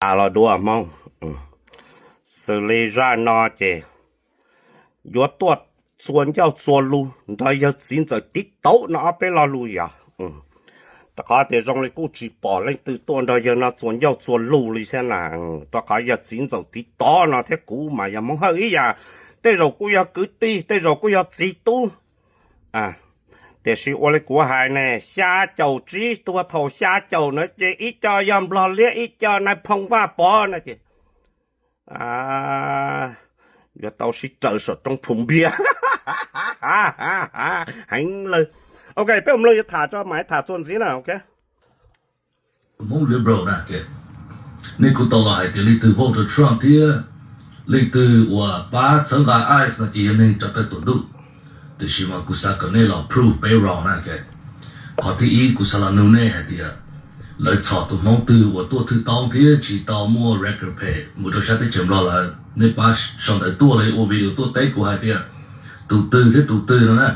Los dua Hmoob, xws li zaj no ces yuav tuaj txua ncauj txua lus nrog yawg txiv ntxawm tiv tauv no ob peb lo lus yog. Rau qhov tias zoo li kuj tsis pom leej twg tuaj nrog yawg no txua ncauj txua lus li thiab na. Rau qhov yawg txiv ntxawm tiv tauv no thiab kuv mas yog Hmoob Hawj ib yam, tej zaum kuj yog kwv tij, tej zaum kuj yog txiv tub. Tiam sis ua li kuv hais ne, xya caum tsib tuag thaum xya caum na ces ib co yog Nplog Liab, ib co Nais Phoo Vaj Pov no ces yuav tau sib raws saum roob Phum Npiab heev lawm. Ok, peb mus mloog yuav tham tso, mam tham txuas ntxiv na, ok. Hmoob Liberal na, nej kuj tau los hais tias leej twg vote rau Trump thiab leej twg uas pab txhawb nqa ICE no ces yog neeg tso tawm tuam ntuj. Tiam sis mas kuv xav kom nej los prove peb wrong na. Qhov thib ib kuv xav los nug nej hais tias lawv txhom tus Hmoob twg uas tuaj thwj toob thiab tsis tau muaj record pay mus rau sab teb chaws Nplog lawm, nej pab sau ntawv tuaj los ua video tuaj teb kuv hais tias tus twg thiab tus twg no na.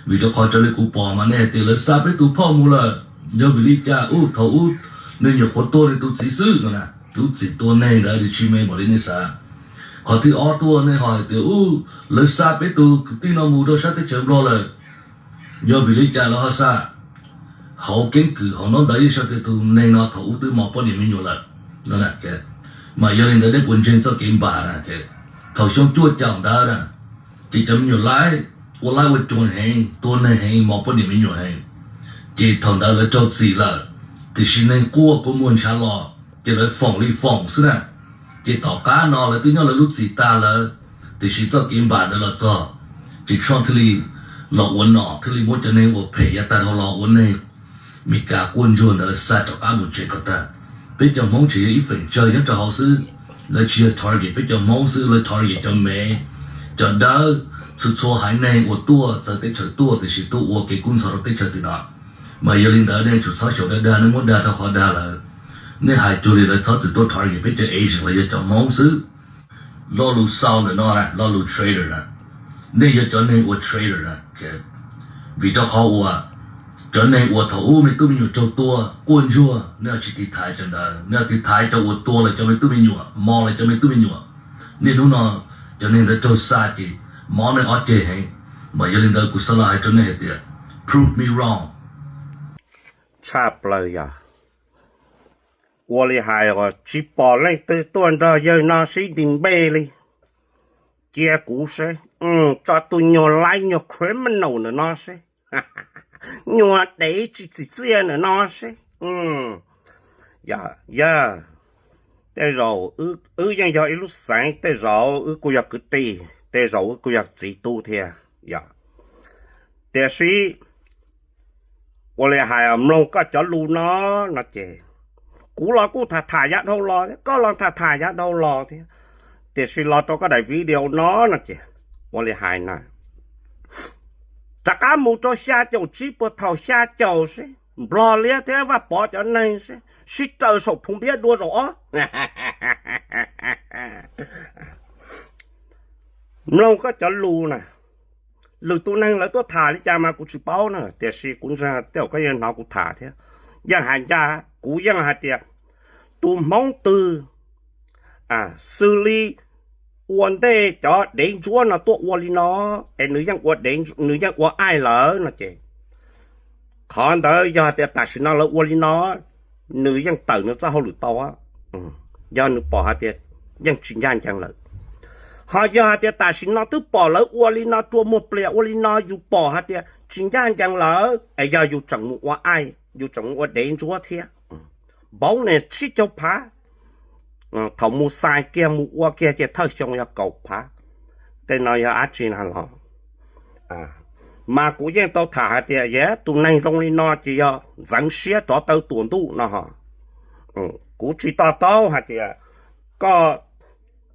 Vim rau qhov raws li kuv pom mas nej hais tias lawv xa peb tus phauj mus lawm, yog vim li cas? Ub, thaum ub nws nyuam qhuav tua nws tus txiv xwb no na. Lub txim tua neeg ntawd nws tsis me npaum li nej xav. Qhov thib ob tuaj nej ho hais tias ub, lawv xa peb tus kwv tij no mus rau sab teb chaws Nplog lawm, yog vim li cas lawv ho xa? Hauv keeb kwm hauv ntaub ntawv yeej sau tias tus neeg no thaum ub twb mos poj niam me nyuam lawm no. Mas yog li ntawd nej puas ntseeg txoj kev npam na? Thaum xyoo cuaj caum ntawd na, ces cov me nyuam laib ua laib ua cuag heev, tua neeg heev, mos poj niam me nyuam heev. Ces thaum ntawd lawv raug txim lawm, tiam sis neeg quaj kua muag ntshav los ces lawv foom li foom xwb na. Ces tom qab no lawv twb nyob lawv lub txim tag lawm, tiam sis txoj kev npam ntawd los txog, ces Trump thiaj li los ua nom, thiaj li muab cov neeg uas phem yav tag dhau los ua neeg Meskas quaj ntsuag ntawd xa rov qab mus tsev kom tag. Peb cov Hmoob tseem yog ib feem tsawg nyob rau hauv xwb. Lawv tsis yog target peb cov Hmoob xwb, lawv target cov Mev, cov dawb, txhua txhua haiv neeg uas tuaj txawv teb chaws tuaj tiam sis tuaj ua kev kub ntxhov rau teb chaws tim no. Mas yog li ntawd nej tsum txhob xyaum dag dag, nej muab dag rau qhov dag lawm. Nej hais cuag li lawv txhob txwm tuaj target peb cov Asian los yog cov Hmoob xwb. Lo lus xau ntawm no, lo lus traitor na, nej yog cov neeg ua traitor na. Vim rau qhov uas cov neeg uas thaum ub me tub me nyuam raug tua quaj ntsuag, nej ho tsis tiv thaiv cov ntawd, nej ho tiv thaiv cov uas tua lawv cov me tub me nyuam, mos lawv cov me tub me nyuam. Niaj hnub no cov neeg ntawd raug xa ces mob nej ob ceg heev. Mas yog li ntawd kuv xav los hais rau nej hais tias, prove me wrong. Tshaj plaws yog ua li hais os, tsis pom leej twg tuaj nrog yawg no sib nti npe li. Cia kuv seb, tso tus nyuag laib nyuag criminal ntawm no seb, nyuag dev tsis txim txiaj ntawm no seb. Yog, tej zaum wb yeej yog ib lub xeev, tej zaum wb kuj yog kwv tij, tej zaum wb kuj yog txiv tub thiab. Yog, tiam sis ua li hais mloog koj cov lus no, no ces kuv los kuj tham tham yav dhau los thiab, koj los tham tham yav dhau los thiab, tiam sis los rau koj daim video no no ces ua li hais na, rov qab mus rau xya caum tsib puag thaum xya caum seb, Nplog Liab thiab Vaj Pov cov neeg seb, sib raws saum Phum Npiab dua zaum ob. Mloog koj cov lus na, lwm tus neeg lawv tuaj tham li cas mas kuv tsis paub na, tiam sis kuv ntseeg tej zaum koj yeej hnov kuv tham thiab. Yeej hais ncaj, kuv yeej hais tias tus Hmoob twg xws li ua ntej cov dev ntsuab no tuaj ua li no, es nws yeej ua aib lawm no ces, qhov ntawd yog hais tias tam sim no lawv ua li no, nws yeej tawm nws txoj hauj lwm tau. Yog nws pom hais tias yeej tsis ncaj ncees lawm, ho yog hais tias tam sim no twb pom lawv ua li no rua muag plias ua li no, yus pom hais tias tsis ncaj ncees lawm, es yog yus tseem mus ua aib, yus tseem mus ua dev ntsuab thiab, npaum ne tsib caug phav, thaum mus xais kiag mus ua kiag ces thawj xyoo yog kaum phav. Tej no yog dab tsi na los? Mas kuv yeej tau tham hais tias, yog tus neeg zoo li no ces yog ntxeev siab rov tawm tuam ntuj no ho. Kuv tsis to taub hais tias koj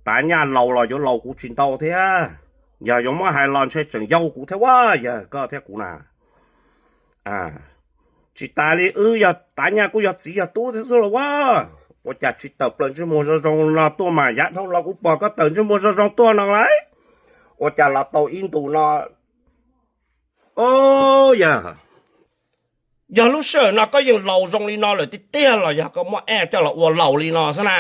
tav nyaj laus los yuav laus kuv tsis ntau thiab. Yog yuav muab hais los ntshe tseem yau kuv thiab, yog koj thiab kuv na. Tsis tas li wb yog tav nyaj kuj yog txiv yog tub thiab xwb los as. Ua cas tsis tawm plaws ntsej muag zoo zoo no tuaj mas? Yav dhau los kuv pom koj tawm ntsej muag zoo zoo tuaj no lauj. Ua cas los tau ib ntus no? Yog Yog lub sij hawm no koj yeej laus zoo li no lawm tiag tiag los yog koj muab app coj los ua laus li no xwb na?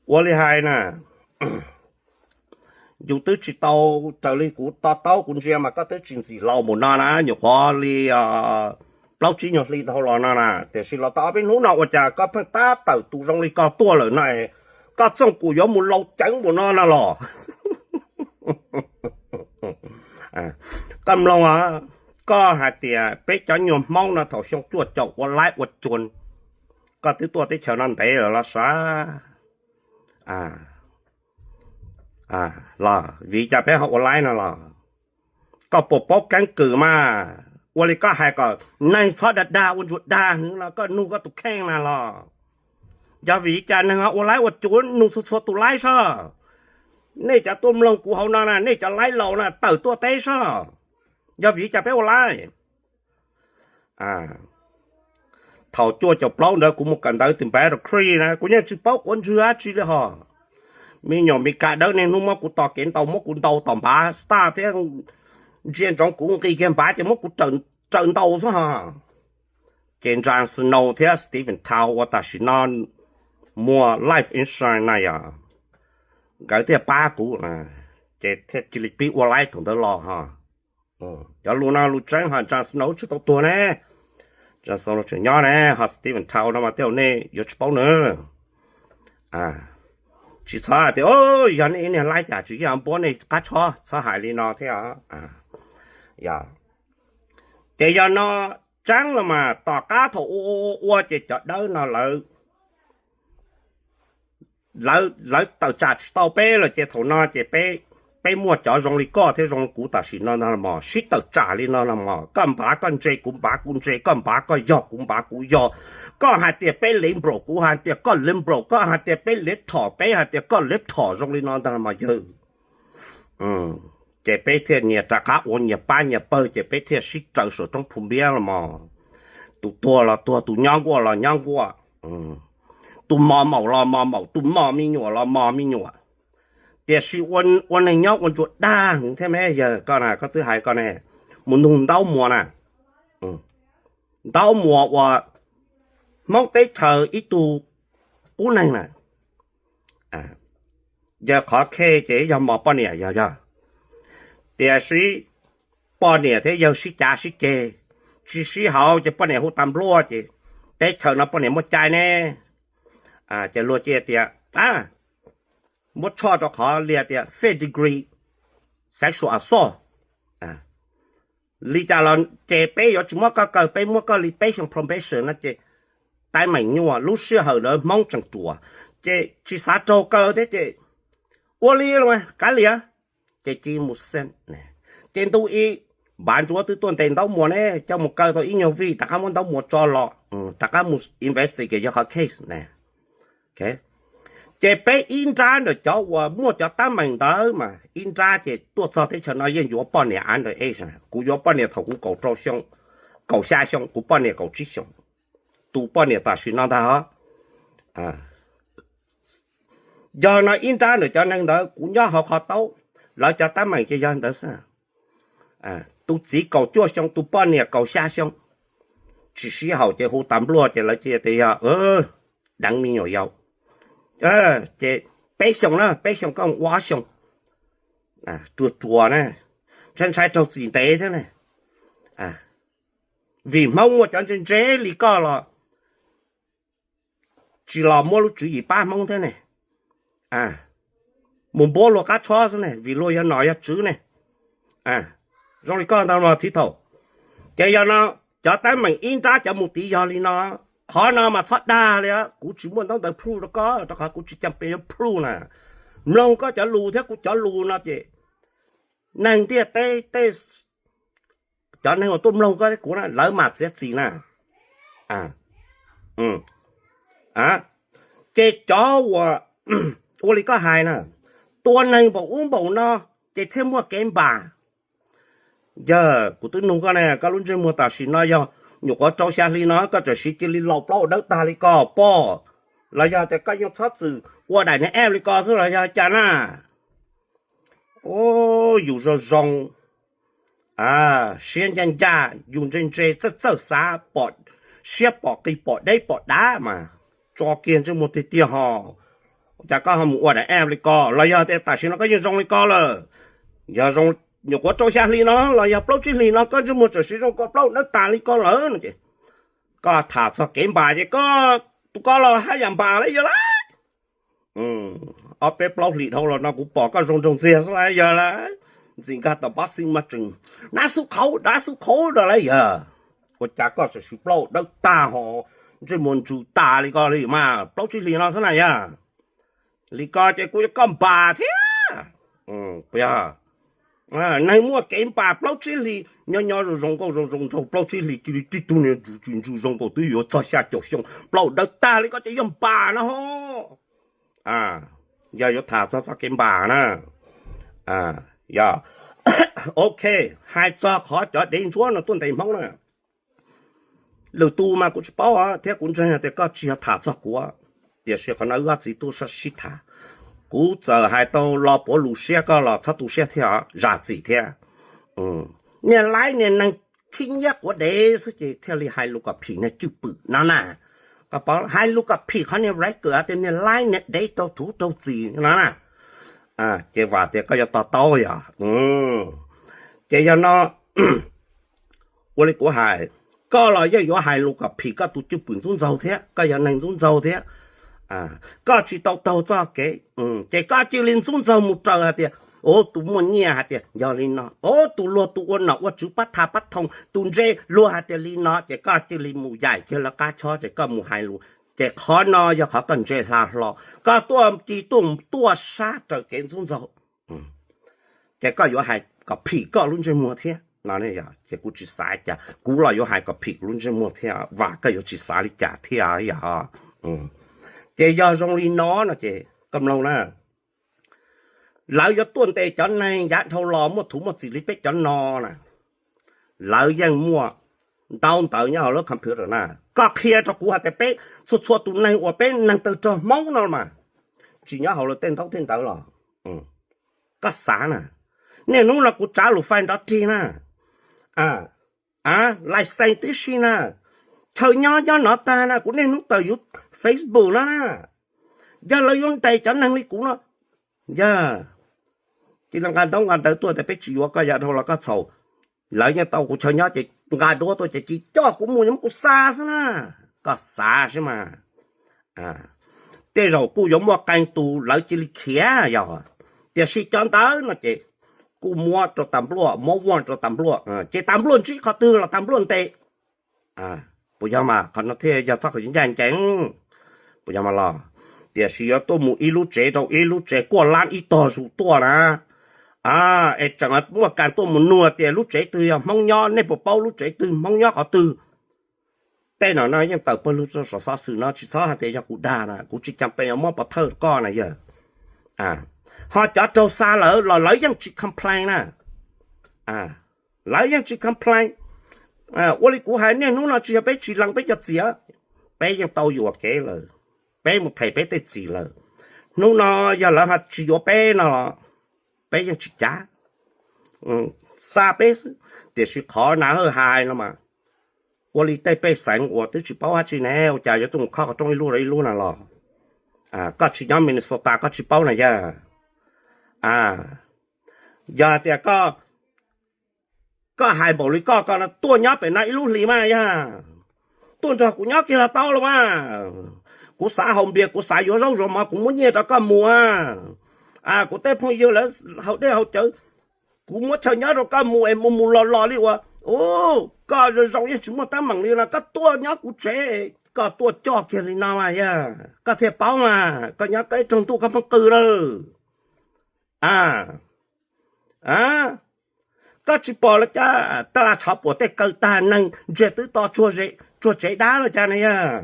Ua li hais na, yus twb tsis tau, raws li kuv to taub kuv ntsia mas koj twb tsis ntxim laus mus no na, nyuam qhuav li plaub tsib nyuag hli dhau los no na, tiam sis los tau ob peb hnub no ua cas koj pheej tab tawm tus zoo li ko tuaj lawm no? Koj txooj kuv yuav mus laus ceev mus no no los? Koj mloog, koj hais tias peb cov nyuag Hmoob no thaum xyoo cuaj caum ua laib ua tsuas, koj twb tuaj teb chaws no ntev lawm los sav? Los vim cas peb ho ua laib no los? Koj puas paub keeb kwm mas? Ua li koj hais kom neeg txhob dag dag ua ntsuag dag no, koj nug koj tus kheej na los? Yog vim cas neeg ho ua laib ua tsuas? Nug txhua txhua tus laib soj. Nej cov tuaj mloog kuv hauv no na, nej cov laib laus na, tawm tuaj teb soj. Yog vim cas peb ua laib? Thaum cuaj caum plaub ntawd kuv mus kawm ntawv tim Battle Creek na, kuv yeej tsis paub quav ntswg dab tsi li hos. Me nyuam Meskas dawb niaj hnub muab kuv tos kev ntaus, muab kuv ntaus tom npav stag thiab, ntsia ntsoov kuv nqis kiag npav ces muab kuv raws ntaus xwb hos. Ces Jon Snow thiab Stephen Town uas tam sim no muag life insurance na yog, nkawd thiaj pab kuv, ces thiaj cia li pib ua laib thaum ntawd los hos. Cov lus no lus tseeb hos, Jon Snow tsis tau tuag ne, Jon Snow tseem nyob ne, hos Stephen Town no mas tej zaum nej yuav tsis paub nws. Tsis txhob hais tias yog nej ib niag laib cas tsis yeej npuab nej qab tshob, txhob hais li no thiab. Ces yog no tseeb los mas tom qab thaum ua ua ua ces cov dawb no lawv lawv tawm tsam tsis tau peb lawm ces thaum no ces peb muaj cov zoo li koj thiab zoo li kuv tam sim no ntag los mas sib tawm tsam li no los mas, koj npav koj ntse, kuv npav kuv ntse, koj npav koj yog, kuv npav kuv yog. Koj hais tias peb liberal, kuv hais tias koj liberal, koj hais tias peb liberal, peb hais tias koj liberal zoo li no ntag los mas yawg. Ces peb thiaj nyias rov qab ua nyias pab nyias pawg ces peb thiaj sib raws saum roob Phu Npiab los mas. Tus tuag los tuag, tus nyob nkuaj los nyob nkuaj, tus mos maum los mos maum, tus mos me nyuam los mos me nyuam. Tiam sis ua neeg nyob ua ntsuag dag thiab me yawg, koj na koj twb hais koj ne, mus nug Ntaub Muas na. Ntaub Muas uas Hmoob teb chaws ib tug qub neeg na, yawg qhov khe ces yog mos poj niam yog yog, tiam sis poj niam thiab yawg sib cav sib ceg, tsis sib haum ces poj niam hu tas npluaj ces teb chaws no poj niam muaj cai ne. Ces luag cia tias muab tshoj rau qhov li tias first degree sexual assault. Li cas los ces peb yuav tsis muab koj kaw, peb muab koj li peb xyoo probation no ces teeb meem nyuaj. Lub sij hawm ntawd Hmoob tseem ruam ces tsis xav raug kaw thiab ces ua li los kav liam, ces cia mus xeeb. Ces ntu ib, Npav Ntsuab twb tuaj ntes Ntaub Muas ne, coj mus kaw tau ib nyuag vij rov qab muab Ntaub Muas tso los, rov qab mus investigate yog qhov case ne. Ces peb ib nrab ntawm cov uas muaj cov teeb meem ntawd mas ib nrab ces tuaj txog teb chaws no yeej yuav poj niam under age na. Kuv yuav poj niam thaum kuv kaum rau xyoo, kaum xya xyoo, kuv poj niam kaum tsib xyoos, tus poj niam tam sim no ntag os. Yog no ib nrab ntawm cov neeg ntawd kuv nyob hauv qhov taub, lawv cov teeb meem ces yog ntawd xwb. Tus txiv kaum cuaj xyoo, tus poj niam kaum xya xyoo, tsis sib haum ces hu tas npluaj ces lawv cia tias yog deev me nyuam yaus. Ces peb xyoo na, peb xyoo koj ua ob xyoo, ruam ruam na, ntshai ntshai raug txim ntev thiab ne. Vim Hmoob muaj cov ntse ntse li koj los tsis los muab lub tswv yim pab Hmoob thiab ne. Mus npuab luag qab tshob xwb ne, vim luag yog nom yog tswv ne. Zoo li koj ntag mas txiv thaum. Ces yog no, cov teeb meem ib nrab cov mus tid yog li no. Qhov no mas txhob dag li, kuv tsis muaj ntaub ntawv proof rau koj, rau qhov kuv tsis cam pes yuav proof na. Mloog koj cov lus thiab kuv cov lus no ces neeg ntiaj teb tej cov neeg uas tuaj mloog koj thiab kuv na lawv mam txiav txim na. Ces cov uas ua li koj hais na, tua neeg npaum ub npaum no ces thiaj muaj kev npam. Yog kuv twb nug koj ne, koj lub ntsej muag tam sim no yog nyuam qhuav rau xya hli no koj txawm siv cia li laus plaub dawb tag li ko pob, los yog tias koj yeej txhob txwm ua daim niag app li ko xwb los yog cas na? Yus zoo zoo, siab ncaj ncaj, yus ntse ntse txawj txawj xav, pom siab pom qis pom deb pom dav mas tso kiag ntsej muag tiag tiag ho. Ua cas koj ho mus ua daim app li ko los yog tias tam sim no koj yeej zoo li ko lawm? Yog zoo, nyuam qhuav rau xya hli no los yog plaub tsib hlis no koj ntsej muag txawm siv zoo ko plaub dawb tas li ko lawm no ces koj tham txog kev npam ces koj, tus ko los haj yam npam li yog lawm. Ob peb plaub hlis dhau los no kuv pom koj zoo nraug ntxiag xwb lawm yog lawm. Ntxim nkag tom npab xib mas tseem nab xub qhauv dab xub qhauv rau lawm yog. Ua cas koj txawm siv plaub dawb tag ho ntsej muag ntsws tas li ko li mas plaub tsib hlis no xwb na yog. Li ko ces kuv yuav koj npam thiab. Puas yog? Neeg muaj kev npam plaub tsib hlis nyob nyob zoo zoo nkauj zoo zoo nraug plaub tsib hlis cia li tib tug niag ntsws tsis ntsws zoo nkaus twb yuav txog xya caum xyoo plaub dawb tag li ko ces yog npam no ho. Yog yuav tham txog txoj kev npam na. Yog, ok, hais txog qhov cov dev ntsuab no tuaj ntes Hmoob na. Lwm tus mas kuv tsis paub thiab kuv ntseeg tias koj tsis yog tham txog kuv, tiam sis qhov no wb ob txiv tub sib tham. Kuv txawm hais tau lo puav lus siab koj los txhob tu siab thiab zam txim thiab. Niag laib niag neeg khib nyiab quav dev xwb ces thiaj li hais lus kom phim niag cwj pwm no na. Koj paub hais lus kom phim qhov niag record tias niag laib niag dev raug txim no na. Ces vam tias koj yuav to taub yog. Ces yog no, ua li kuv hais, koj los yeej yuav hais lus kom phim koj tus cwj pwm ntxub ntxaug thiab, koj yog neeg ntxub ntxaug thiab. Koj tsis tau taug txoj kev, ces koj cia li ntxub ntxaug mus raws hais tias, tus muaj nyiaj hais tias yog li no, tus luag tus ua nom ua tswv pab tha pab thoom tus ntse luag hais tias li no, ces koj cia li mus yaim kiag lawv qab chob ces koj mus hais lus, ces qhov no yog qhov koj ntse hla hlo, koj tuaj ci tuaj tuaj sab raws kev ntxub ntxaug. Ces koj yuav hais kom phim koj lub ntsej muag thiab no. Ces kuv tsis xav cas, kuv los yuav hais kom phim kuv lub ntsej muag thiab, vam koj yuav tsis xav li cas thiab yog. Ces yog zoo li no no ces koj mloog na, lawv yuav tuaj ntes cov neeg yav dhau los muaj thuv muaj txim li peb cov no na, lawv yeej muaj ntaub ntawv nyob hauv lub computer na. Koj qhia rau kuv hais tias peb txhua txhua tus neeg uas peb neeg tawg rog Hmoob no mas tsis nyob hauv lawv tej ntaub tej ntawv los? Koj xav na, niaj hnub no kuv tsav lus fais nrov rig na, license tib si na, chaw nyob nyob no tag na, kuv niaj hnub tawm yuav Facebook no na, yog lawv yuav ntes cov neeg li kuv no, yog cia li nqa ntaub nqa ntawv tuaj tias peb tsis yuav koj yav dhau los koj txhaum, lawv yeej tau kuv chaw nyob ces nqa duab tuaj ces cia coj kuv mus yuav muab kuv xa xwb na. Koj xav saib mas, tej zaum kuj yuav muaj qee tus lawv cia li khiav yog, tiam sis cov ntawd no ces kuj muab rau tas npluaj, muab vuaj rau tas npluaj, ces tas npluaj ntsib qhov twg los tas npluaj ntes. Puas yog mas? Qhov no thiaj yog txoj qhov ncaj ncees, puas yog mas los? Tiam sis yuav tuaj mus ib lub tsev rau ib lub tsev kuaj lab ib tog zus tuaj na, es tseem muaj kas tuaj mus nug tias lub tsev twg yog Hmoob nyob, nej puas paub lub tsev twg Hmoob nyob qhov twg? Tej no no yeej tawm pawg lug rau saum xov xwm no, tsis txhob hais tias yog kuv dag na, kuv tsis cas pes yuav muab pov thawj koj na yog. Ho cov raug xa lawm los lawv yeej tsis complain na, lawv yeej tsis complain. Ua li kuv hais niaj hnub no tsis yog peb tsis lees peb cov txiv, peb yeej tau yuam kev lawm, peb mus them peb tej txiv lawm. Hnub no yog lawv ho tsis yuav peb no los peb yeej tsis cav, xa peb xwb. Tiam sis qhov na hawj hais no mas ua li tej pej xeem uas twb tsis paub dab tsi ne, ua cas yuav tuaj mus khob qhov rooj ib lub rau ib lub na los? Koj tsis nyob Minnesota koj tsis paub na yog. Yog tias koj, koj hais npaum li koj ko no tuaj nyob pem no ib lub hlis mas yog, tuaj nrog kuv nyob kiag los tau los mas. Kuv xav haus npias, kuv xav yuav zaub yuav mov, kuv muab nyiaj rau koj mus. Kuv tej phooj ywg lawv haus dej haus cawv, kuv muab chaw nyob rau koj mus es mus mus los los li uas, koj zoo zoo yeej tsis muaj teeb meem li no, koj tuaj nyob kuv tsev, koj tuaj coj kiag li no mas yog koj thiaj paub mas, koj nyob koj ib rooj ntuj koj pheej qw lawm. Koj tsis pom los cas, taj laj tshov puam tej kaw tag neeg ntsiag twb to tsuag tsev dab los cas ne yog.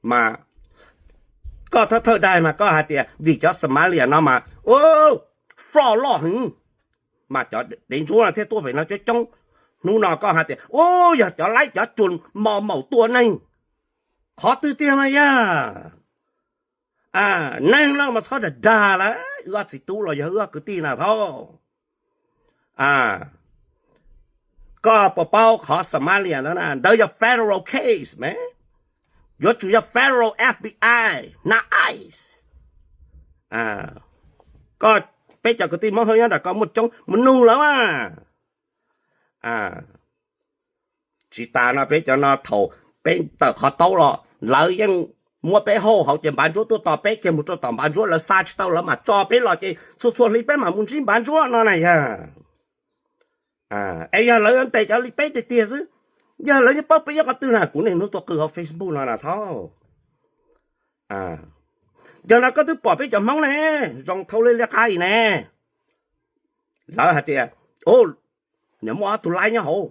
Mas koj thawj thawj dag mas koj hais tias vim cov Somalia no mas, ub, fraud loj heev, mas cov dev ntsuab no thiaj tuaj pem no coob coob. Hnub no koj hais tias ub, yog cov laib cov tsuas mos maum tua neeg, qhov twg tiag mas yog. Neeg no mas txhob dag dag lawm. wb ob txiv tub los yog wb ob kwv tij na thaub. Koj puas paub qhov Somalia ntawd na, ntawd yog federal case mas, yuav tsum yog federal F B I, not ICE. Koj, peb cov kwv tij Hmoob Hawj nyob nram koj muaj coob mus nug lawv mas. Tsis tas no peb cov no thaum peb tawm qhov taub los lawv yeej muab peb hauj hauv ces npav ntsuab tuaj tos peb kiag mus rau tom npav ntsuab, lawv xa tsis tau lawv mam tso peb los ces txhua txhua hli peb mam mus ntsib npav ntsuab no na yog. Es yog lawv ntes cov li peb tiag tiag xwb, yog lawv yeej paub peb nyob qhov twg na, kuv niaj hnub tuaj qw hauv Facebook no na thaub. Yog no koj twb pom peb cov Hmoob ne, zoo thaub li liab qab i ne. Lawv hais tias, u, nws muaj ob tug laib nyob hauv,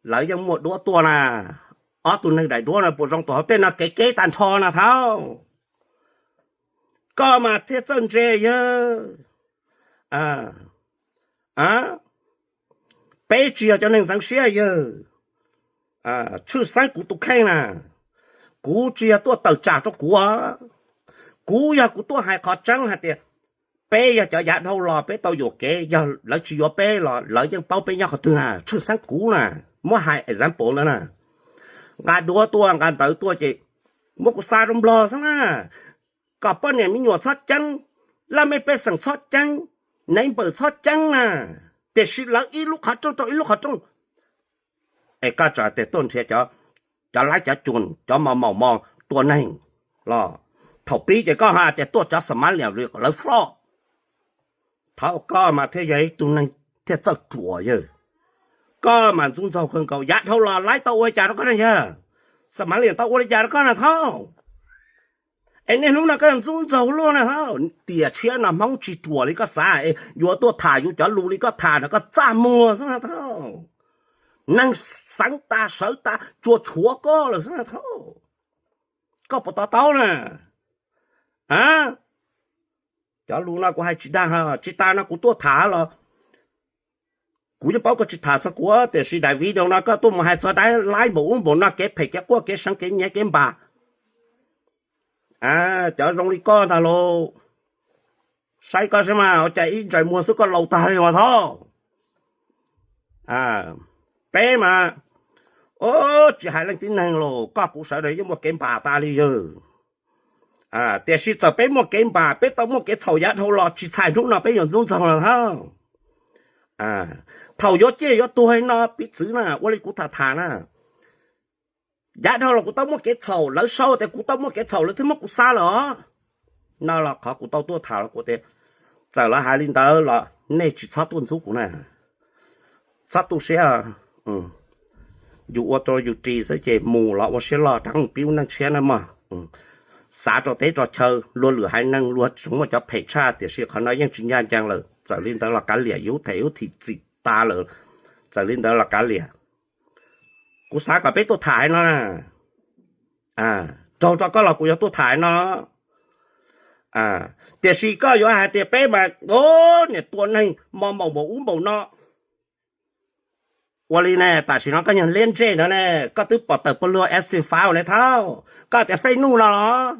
lawv yeej muaj duab tuaj na. Ob tug neeg daim duab no puas zoo tus hauv tej no kev keb tag nrho na thaub. Koj mas thiaj txawj ntse yawg. Peb tsis yog cov neeg ntxeev siab yawg. Tshwj xeeb kuv tus kheej na, kuv tsis yog tuaj tawm tsam rau kuv. Kuv yog kuv tuaj hais qhov tseeb hais tias peb yog cov yav dhau los peb tau yuam kev, yog lawv tsis yuav peb los lawv yeej paub peb nyob qhov twg na, tshwj xeeb kuv na. Muab hais example ntawd na, nqa duab tuaj nqa ntawv tuaj ces muab kuv xa rau Nplog xwb na, kom poj niam me nyuam txhob ceeb, laj mej pej xeem txhob ceeb, neighbor txhob ceeb na, tiam sis lawv ib lub qhov rooj rau ib lub qhov rooj. Es koj tsam tes tuaj nrhiav cov laib cov cuam cov mos maum mos tua neeg los, thaum pib ces koj hais tias tuaj cov Somalia li kom lawv floj. Thaub, koj mas thiaj yog ib tug neeg thiaj txawj ruam yawg. Koj mas ntxub ntxaug kawg nkaus, yav dhau los laib tau ua li cas rau koj na yawg? Somalia tau ua li cas rau koj na thaub? Es niaj hnub no koj ntxub ntxaug luaj na thaub, tiam tshiab no Hmoob tsis ruam li koj xav es yuav tuaj tham yus cov lus li koj tham no koj txaj muag xwb na thaub. Neeg xeev tas sawv tas tsuas tshuav koj lawm xwb na thaub. Koj puas to taub na? Cov lus no kuv hais tsis dag, tsis tas no kuv tuaj tham los kuv yeej paub koj tsis tham txog kuv, tiam sis daim video no koj tuaj mus hais txog dab laib npaum ub npaum no, kev phem kev quaj kev seev kev nyiav kev npam. Cov zoo li koj ntag lauj, saib koj saib mas ua cas ib ntsais muag xwb koj laus tag li mas thaub. Peb mas, tsis hais leej tib neeg los koj kuv sawv daws yeej muaj kev npam tas li yawg. Tiam sis txawm peb muaj kev npam, peb tau muaj kev txhaum yav dhau los tsis txhais hnub no peb yuav ntxub ntxaug los thaub. Thaum yuav ciaj yuav tuag no piv txwv na, ua li kuv tham tham na, yav dhau los kuv tau muaj kev txhaum, lawv sau tias kuv tau muaj kev txhaum lawv thiaj muab kuv xa lawm os. No los qhov kuv tau tuaj tham los kuv tias, txawm lawv hais li ntawd los nej tsis txhob tuaj ntxub kuv na. Txhob tu siab, yus ua rau yus ris xwb ces mus los ua siab loj rov qab pib ub neej tshiab na mog. Xav rau teb rau chaw, luag lwm haiv neeg luag tseem muaj cov phem tshaj, tiam sis qhov no yeej tsis ncaj ncees lawm. Txawm li ntawd los kav liam, yus them yus thim txim tas lawm. Txawm li ntawd los kav liam. Kuv xav kom peb tuaj tham haiv no na, raug rau koj los kuv yuav tuaj tham haiv no. Tiam sis koj yuav hais tias peb mas niam tua neeg mos maum npaum ub npaum no. Ua li ne, tam sim no koj nyuag liab ntsej no ne, koj twb pom tawm pawg lug Action File ne thaub? Koj tias fake news no los?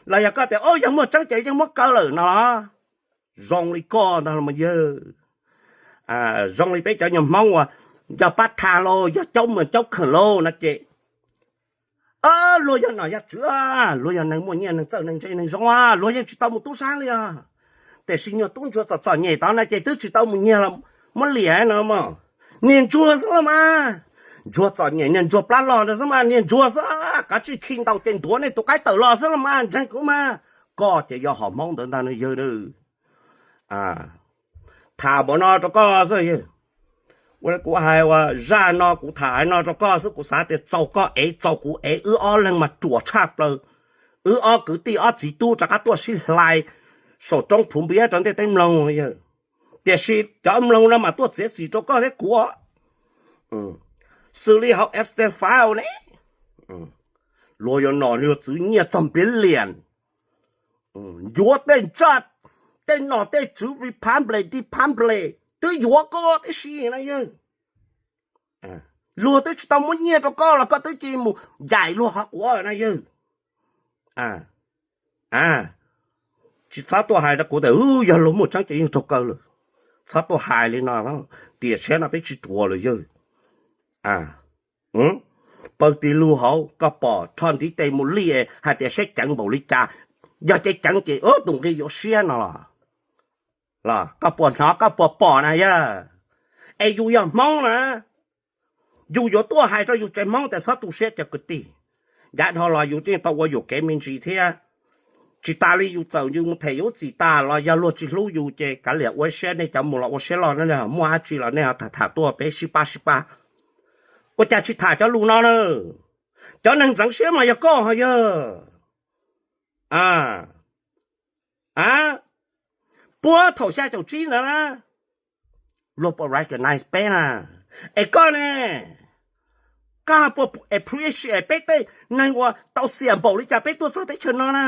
Los yog koj tias o yog muaj tseeb ces yeej muab kaw lawm no los? Zoo li koj ntag los mas yawg. Zoo li peb cov nyuag Hmoob uas yog pab tha lauj, yog caub mws caub kheem lauj no ces luag yog nom yog tswv, luag yog neeg muaj nyiaj neeg txawj neeg ntse neeg zoo, luag yeej tsis tau mus tub sab li os. Tiam sis nyuag tub ntsuag txom txom nyem tod no ces twb tsis tau mus nyiag los muab liam no mog. Niag ntsuag xwb los mas, ntsuag txom nyem niag ntsuag plab log ntawd xwb mas, niag ntsuag xwb, kav tsij khi ntau ces ntuav nej tus qaib tawm los xwb los mas ntseeg kuv mas. Koj ces yog hom Hmoob ntawd ntag no yawg. Tham npaum no rau koj xwb yawg. Kuv hais uas zaj no kuv tham hais no rau koj xwb, kuv xav tias txaus koj ev txaus kuv ev, wb ob leeg mas ruam tshaj plaws. Wb ob kwv tij ob txiv tub rov qab tuaj sib hlais saum roob phuv npiab rau ntiaj teb mloog yawg. Tiam sis cov mloog no mas tuaj txiav txim rau koj thiab kuv. Xws li hauv Epstein File ne, luag yuav nom yuav tswv nyiaj txog billion, yuav tej ntsaj, tej nom tej tswv republic republic twb yuav koj tib si na yawg. Luag twb tsis tau muab nyiaj rau koj los koj twb cia mus yaim luag qhov quav na yawg. Tsis Tsis txhob tuaj hais rau kuv tias yog luag muaj tseeb ces yeej raug kaw lawm. Txhob tuaj hais li no, tiam siab no peb tsis ruam lawm yawg. Paws tis lug hauv koj pom rho ntiv tes mus li es hais tias siab ceev npaum li cas. Yog ceev ceev ces tus nqi yuav siab no los, los koj puas hnov koj puas pom na yawg? Es yus yog Hmoob na, yus yuav tuaj hais rau yus tsev Hmoob tias txhob tu siab cov kwv tij. Yav dhau los yus yeej tau ua yuam kev me ntsis thiab. Tsis tas li yus txawm yus mus them yus txim tas los yog luag tsis hlub yus ces kav liam ua siab, nej cov mus los ua siab loj na, muaj dab tsi los nej ho tham tham tuaj peb sib pab sib pab. Ua cas tsis tham cov lus no na? Cov neeg ntxeev siab mas yog koj ho yawg. A, puag thaum xya caum tsib ntawd na, luag puas recognize peb na? Es koj ne, koj puas appreciate peb tej neeg uas tau xiam npaum li cas peb tuaj txog teb chaws no na?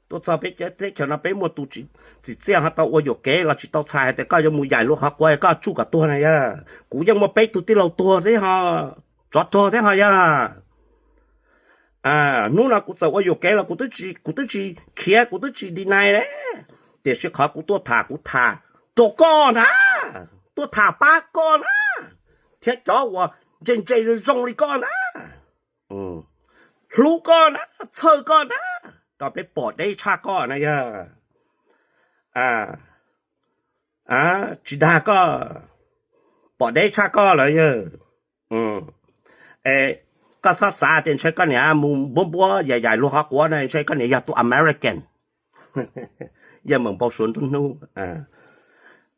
Tuaj txog peb teb chaws no peb muaj tus txiv txiaj ho tau ua yuam kev los tsis tau txhais hais tias koj yuav mus yaim luag qhov quav koj tsuj kom tuag na yawg. Kuv yeej muaj peb tug tij laug tuag thiab ho, tsov rog thiab ho yawg. Hnub no kuv txawm ua yuam kev los kuv twb tsis khiav, kuv twb tsis deny li. Tiam sis qhov kuv tuaj tham kuv tham rau koj ntag, tuaj tham pab koj ntag, thiab cov uas ntse ntse zoo zoo li koj ntag, hlub koj ntag, txhawj koj ntag, rau peb pom deb tshaj koj na yawg. Tsis dag koj, pom deb tshaj koj lawm yawg. Es koj txhob xav tias ntshe koj niam mus npuab npuab yaim yaim luag qhov quav na, ntshe koj niam yog tus American. Yawg Meem Npau Suav nruab hnub,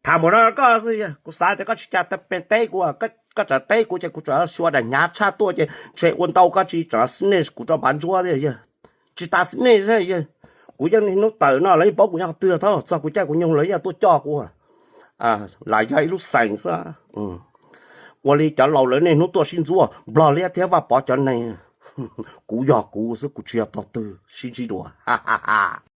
tham mus no koj xwb, kuv xav tias koj tsis cas teb kuv, koj tseem teb kuv ces kuv tseem xyuas daim hnyav tshaj tuaj ces ntshe ua ntau koj tsis tseem sniff kuv rau npav ntsuab thiab yawg. Tsis tas sniff, kuv yeej niaj hnub tawm no lawv yeej paub kuv nyob qhov twg, thaum txog kuv caij kuv nyoog lawv yeej tuaj coj kuv. Lam yog ib lub xeem xwb. Ua li cov laus lawv niaj hnub tuaj sib ntxuaj Nplog Liab thiab Vaj Pov cov neeg, kuv yog kuv xwb, kuv tsis yog tog twg, sib ntsib dua.